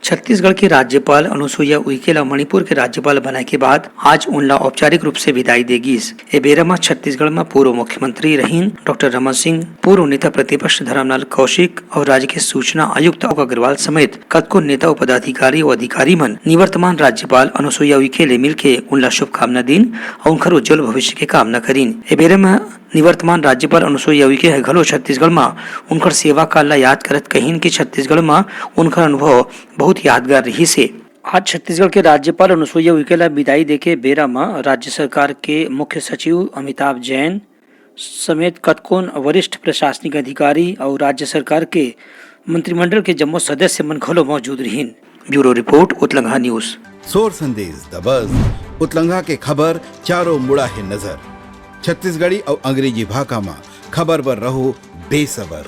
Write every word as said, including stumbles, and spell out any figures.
छत्तीसगढ़ के राज्यपाल अनुसुईया उइके ला मणिपुर के राज्यपाल बनाए के बाद आज उनला औपचारिक रूप से विदाई दे गिस। ए बेरा म छत्तीसगढ़ म पूर्व मुख्यमंत्री रहीन डॉक्टर रमन सिंह, पूर्व नेता प्रतिपक्ष धरमलाल कौशिक अउ राज्य के सूचना आयुक्त अशोक अग्रवाल समेत कतको नेता, पदाधिकारी अउ अधिकारी मन निवर्तमान राज्यपाल अनुसुईया उइके ले मिलके उनला शुभकामना दीन अउ उनखर उज्जवल भविष्य के कामना करीन। ए बेरा म निवर्तमान राज्यपाल अनुसुईया उइके ह घलो छत्तीसगढ़ म उनखर सेवा काल ला याद करत कहिन कि छत्तीसगढ़ म उनखर अनुभव बहुत यादगार रिहिस हे। आज छत्तीसगढ़ के राज्यपाल अनुसुईया उइके ला विदाई देके बेरा म राज्य सरकार के मुख्य सचिव अमिताभ जैन समेत कतकोन वरिष्ठ प्रशासनिक अधिकारी अउ राज्य सरकार के मंत्रिमंडल के जम्मो सदस्य मन घलो मौजूद रिहिन। Bureau report, Utlangha news. सोर संदेश दबस, उतलंघा के खबर चारों मुड़ा हे नजर। छत्तीसगढ़ी अउ अंग्रेजी भाखा म खबर बर रहो बेसबर।